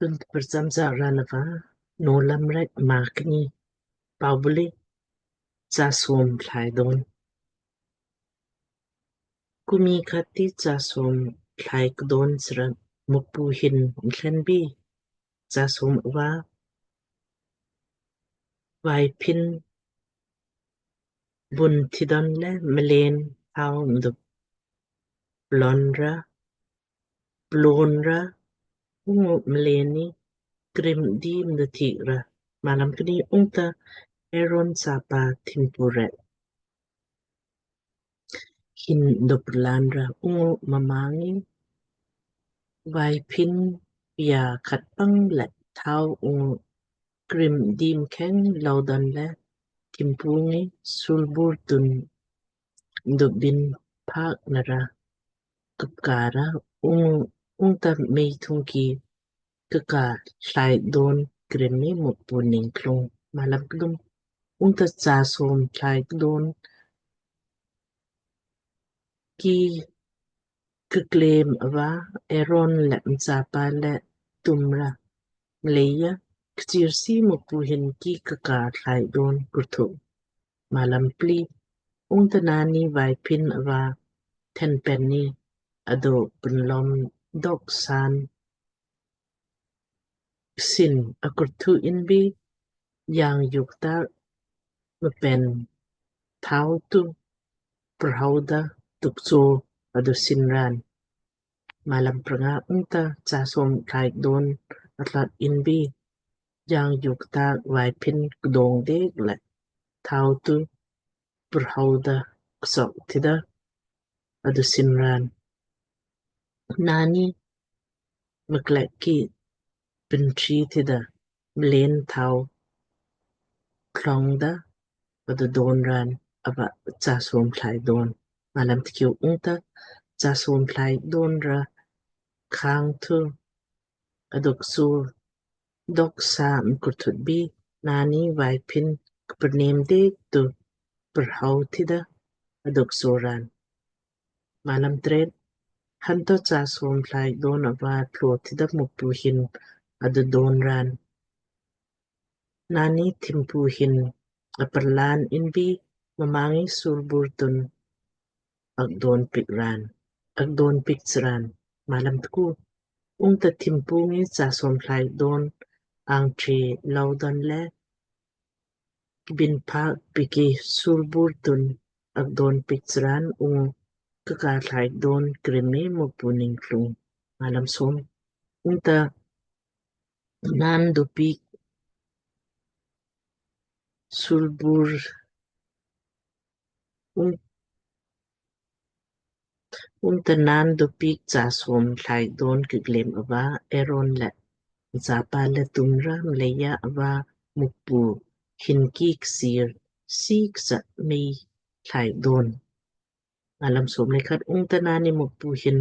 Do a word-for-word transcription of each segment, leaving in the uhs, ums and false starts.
Tun tprcham ja raan ava Nowlamrek maa kni. Paubuli: Chasom thlai don. Kumi khat ti chasom thlai kdon sra Mukpu hin mthlen bi, chasom ava vaiphin bun thi don le mleen thao mdo plon ra, plon ra, ungu mleen ni krim di mdo thik ra. Malam kni. Ungta Aaron chapa thimpu rek hin do plaan ra, ungu mma ngi vaiphin pia khat pang le thao ungu krim di mkheng lou don le thimpu ngi sulbur tun do bin phaak nara kapka ra, ungu ungta mei thungki kaka thlai don krim ni Mukpu ningklung. Malam kdum. Ungta chasom thlai don ki kaklem ava Aaron le mchapa le tumra, mleija kchiir si Mukpu hin ki kaka thlai don kurthu. Malam pli. Ungta naanni vaiphin ava thenpen ni ado punlom dok san sin akurthu inbi, jang juk ta mpen thao tu prhauda tukcho ado sin raan. Malam pranga. Ungta chasom thlai don athlot inbi, jang juk ta vaiphin kdong dek le thao tu prhauda ksok thida ado sin raan. Naanni mklek ki pinthi thida mleen thao klong da ado don raan ava chasom thlai don. Malam tkiu. Ungta chasom thlai don ra khang thu adok su dok sa mkurthut bi, naanni vaiphin kpernem dek tu prhau thida adok su raan. Malam tret. Hanto chasom thlai don ava tlo thida Mukpu hin ado don raan. Naanni thimpu hin aparlaan inbi, mma ngi sulbur tun akdon piik raan, akdon piik sraan. Malam tku. Ungta thimpu ngi chasom thlai don angthi lou don le bin phaak piki sulbur tun akdon piik sraan ungu kaka thlai don krim ni Mukpu ningklung. Malam som. Ungta naan do piik sulbur, ung, ungta naan do piik chasom thlai don kiklem ava Aaron le mchapa le tumra, mleija ava Mukpu hin ki kchiir si ksa mei thlai don. Malam som le khat. Ungta naanni Mukpu hin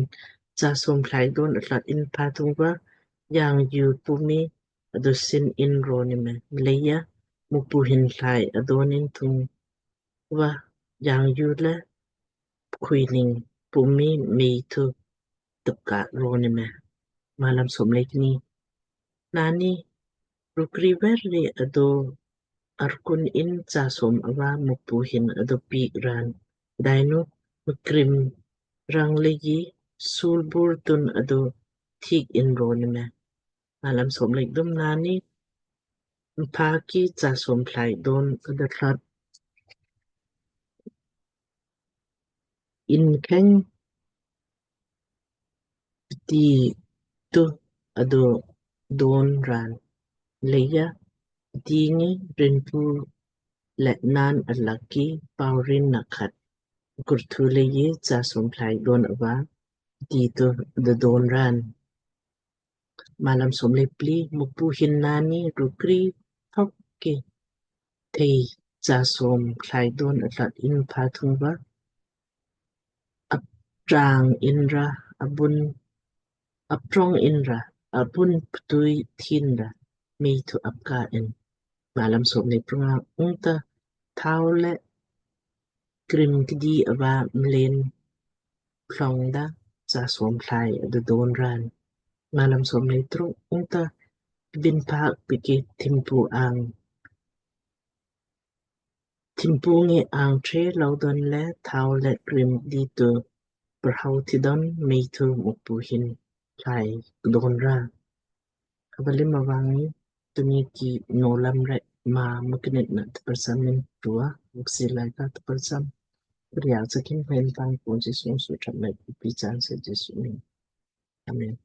chasom thlai don athlot in pha thung va, jang ju pumi ado sin in ro ni me, mleija Mukpu hin thlai adon in thung va jang ju le khui ning pumi mei thu tupka ro ni me. Malam som le kni. Naanni rukri ver ri ado arkun in chasom ava Mukpu hin ado piik raan, pdainu mkrim rang leiji sulbur tun ado thik in ro ni me. Malam som le kdum. Naanni mpha ki chasom thlai don ado thlot in kheng pti tu ado don raan, leija pti ngi rinpu le naan alak ki paurin na khat kurthu leiji chasom thlai don ava pti tu ado don raan. Malam som le pli. Mukpu hin naanni rukri thok ki thei chasom thlai don athlot in pha thung va, aptrang in ra, abun, aptrong in ra, abun ptui thin ra mei thu apka in. Malam som le pranga. Ungta thao le krim kdi ava mleen plong da chasom thlai ado don raan. Malam som le truk. Ungta bin phaak piki thimpu ang, thimpu ngi ang the lou don le thau le krim di tu perhau thi don mei thu Mukpu hin lai kdon ra. Kavalim avangi tuni ki nolam rek ma muknit na tpersamin tua muksi lai ka tpersam. Priya sakin pen tang pun Jisu su tram met pi chan se Jisu ni. Amen.